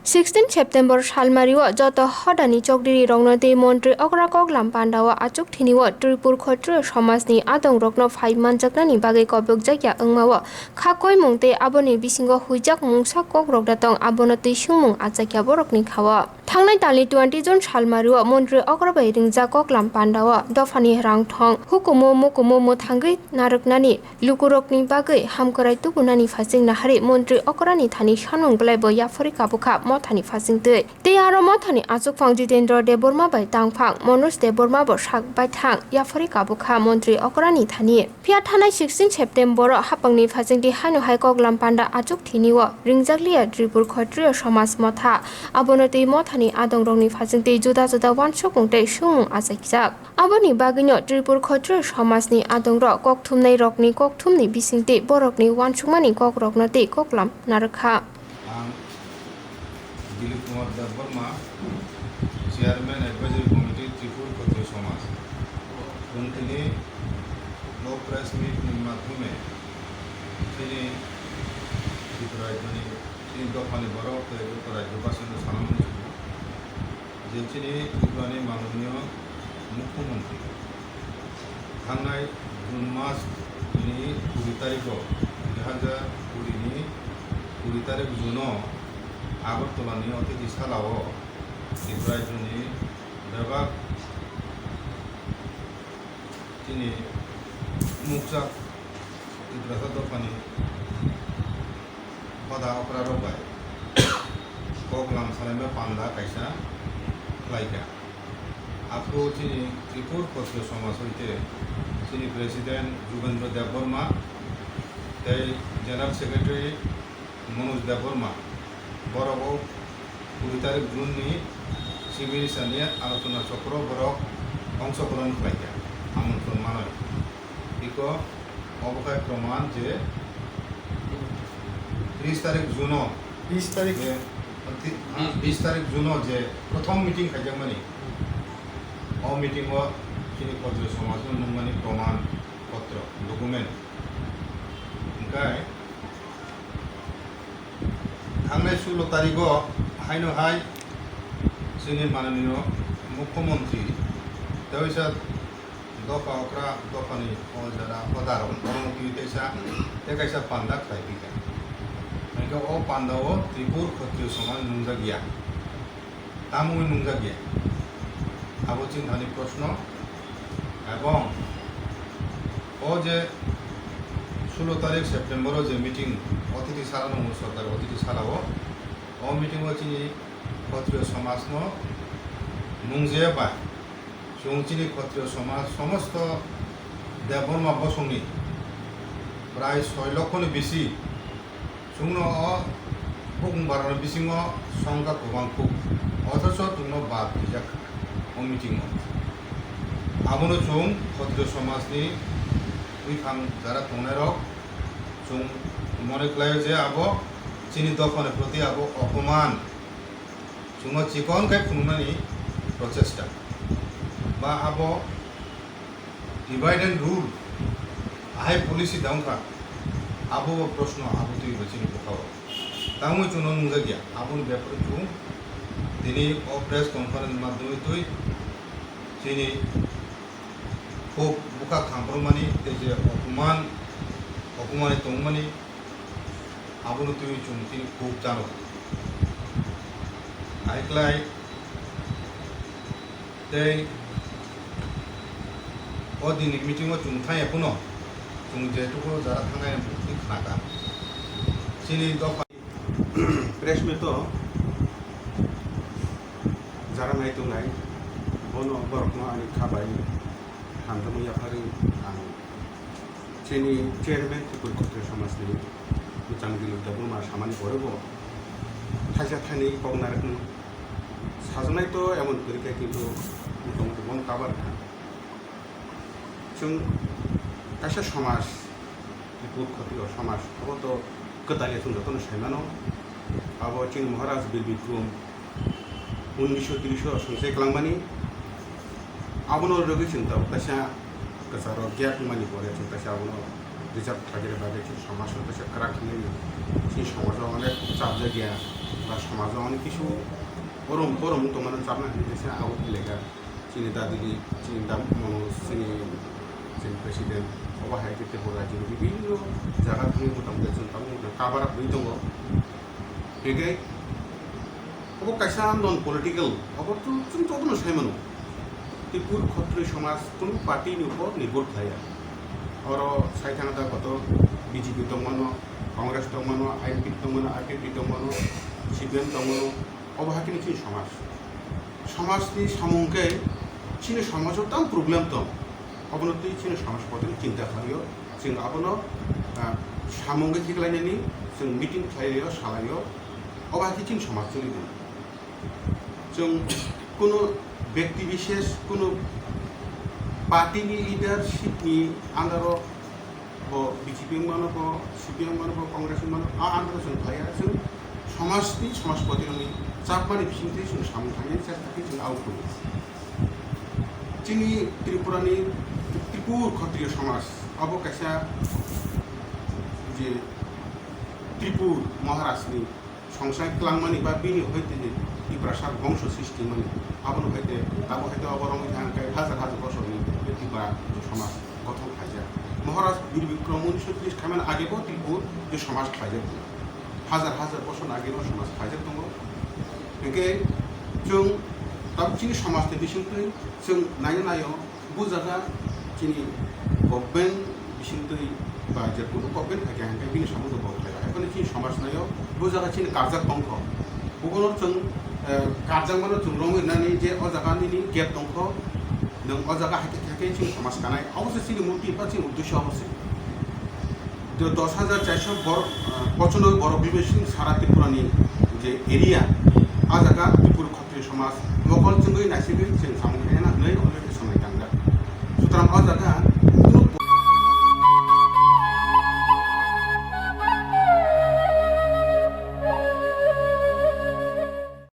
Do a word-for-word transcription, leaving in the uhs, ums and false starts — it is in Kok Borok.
Sixteen September salmario joto hodani chokdiri rokno tei montri okra koklam pandao achuk thinio Tripur Khotriyo somajni adong rokno phai manjaknani bagwi kobokjakya wngmao kha koimung tei aboni bisingo huijak mungsa kok rok da tong abono twi sungmung achakya borokni khao. Thangnai talni twenty June salmario montri okra bai ringjak koklam pandao dophani rangthong hukumu mukumu mwthangwi narwknani lukurokni bagwi hamkrai tubunani phasing nahari montri okrani thani sanung belaibo yaphari kabukha mothani phasing twi. Tei aro mothani achukphang Jitendra Debbarma bai tangphang Manoj Debbarma bo sak baithang yaphari kabukha montri okrani thani. Phiya thanai sixteen September o hapangni phasing twi haino hai koklam panda achuk thinio ringjakliya Tripur Khotriyo somaj motha. Abono twi mothani adongrokni phasing twi juda juda wansukmung tei sumung achaikjak. Aboni bagwino Tripur Khotriyo somajni adongrok kokthumnairokni kokthumni bisingtwi borokni wansukmani kokrokno tei koklam narwkha. Ang Dilip Kumar Debbarma, Chairman Advisory Committee Tripur Khotriyo Somaj. Chwng tini no press meet ni madhyome chini Tripura rajyoni, chini dophani borok tei Tripura rajyobasino sana muchungo je chini Tripurani manoniyo Mukhyamantri thangnai June mas ni kuri tarikh o, dui hazar kuri ni kuri tarikh June o Agartala ni Otithi Sala o Tripura rajyoni bebak chini mukjak Tiprasa dophani hoda okrarok bai koklam salaima panda kaisa khlaikha. Aphuru chini Tripur Khotriyo Somaj hoite chini President Jugendra Debbarma tei General Secretary Manoj Debbarma, borok o kuri tarik June ni Sibirisa ni Alochona Chokro borok ongshogrohon khlaikha, amontron manwi. Iko obo khe proman je tris tarik June o, tris tarik? Je, ti-, tris tarik June o je prothom meeting khaijakmani, o meeting o chini Khotriyo Somaj no nungmani proman potro, document. Hingkhe, thangnai sulo tarigo haino hai chini mananiyo Mukhyamantri teisa dopha okra dophani o jara hodarok borokno twi teisa, tei kaisa panda khlai phikha. Hingkhe o pandao Tripur Khotriyo Somaj nungjak ya. Tamungwi nungjak ya? Abo chini thani proshno. Ebong o je sulo tarik September o je meeting, Otithi Sala nungo sorkar Otithi Sala o, o meeting o chini Khotriyo Somaj no nungje bai, chwng chini Khotriyo Somaj somosto Debbarma bosongni prai soi lokho ni bisi. Chwngno o bukung barani bisingo songkha kwbang kuk, othocho chwngno bad rijak kha o meeting o. Abono chwng Khotriyo somajni bwphang jara tongnairok chwng mone khlaio je abo chini dophani proti abo opoman. Chwngno chikon khe phunuknani prochesta ba abo divide and rule ahai policy da wngkha, abo bo proshno abo twibo chini bwkhao. Tamo chwngno nungjakya, aboni beparo chwng tini o press conference madhyome twi chini khub bwkha khamprokmani tei je opoman, opomani tongmani, abono twiwi chwng chini khub jano. Hai khlai tei o dini meeting o chwng thangya phano chwng jetuko jara thangnai ang buktwi khnakha. Chini dopha Press meet o jara nai tongnai, bono borokno ani kha bai hamjakma yapharwi ang chini chairman Tripura Khotriyo Somajni Muchang Dilip Debbarma samani pore bo thaisa thainwi kok narwkno sajaknai to emon kwrwi kha, kintu motamoti bono kabar kha. Chwng kaisa somaj, Tripura Khotriyo somaj, abo to kwtal ya chwng jotono sai mano. Abo chini Maharaj Bir Bikram unnish tris o songchai kwlangmani. Abono rwgwi chwng tabuk kaisa kwcharo gap wngmani pore chwng kaisa abono reserve thagwi bagwi chwng somaj o kaisa kwrak hinwi chini somaj o onek chapjak ya. ba somajo onek kisu orom borom tongmani chapna hinwi kisa abo belai kha. Chini dadigi, chini dam-, mano, chini, chini president, obo hai khe Tripura rajyoni bibhinno jaga thangwi motamoti chwng tabuk cover up wngwi tongo. Hinkhe obo kaisa non political, obo to chwng jotono sai mano. Tripur Khatriya somaj kunu party ni upor nirbhor khlaiya. Oro sai thangkha da koto B J P tongmano, Congress tongmano, I N P tongmano, I P F T tongmano, C P M tongmano, obo hai khe chini somaj. Somajni samung khe chini somajo tang problem tong. Obono twi chini somaj kotor chinta khlaio. Chwng abono, ah, samung khe khiklainani chwng meeting khlaio, salaio. Obo hai khe chini somaj choli tongo. Chwng kunu bekti bishesh, kunu party ni leadership ni under o bo B J P wng mano, bo C P M wng mano, bo Congress wng mano, a under o chwng khlaiya. Chwng somaj ni, somaj poti rok ni chapmani bisingtwi chwng samung khlainani chesta khe chwng abo kunu. Chini Tripura ni Tripur Khatriya somaj abo kaisa je Tripur Maharaj ni songsai klangmani ba bini hoite je Tiprasa bongso srishti mani, abono hoite, abo hoite obo romwi thang khe hajar hajar bosorni Tripura somaj gothon khaijak. Maharaj Bir Bikram unisho tris khaimani age bo Tripur je somaj khlaijak, hajar hajar bosor age bo somaj khlaijak tongo. Hinkhe chwng tabuk chini somajni bisingtwi chwng naina naio. Bo jaga chini government bisingtwi ba je kuno government phaikha hinkhe bini samung bo khlaiya. Ekhoni chini somaj naio, bo jaga chini karjak tongkho. Bobono chwng, eh, karjakmano chwng romwi rinani je o jaga nini gap tongkho, nwng o jaga haikhe khe chini somaj kanai. Obo se chini motive ba chini uddesho obo se. Je dos hajar charso borok, eh, pochonoboi borok bibising sara Tripura ni je area, a jaga Tripura Khatriya somaj mokol chwngwi naisigwi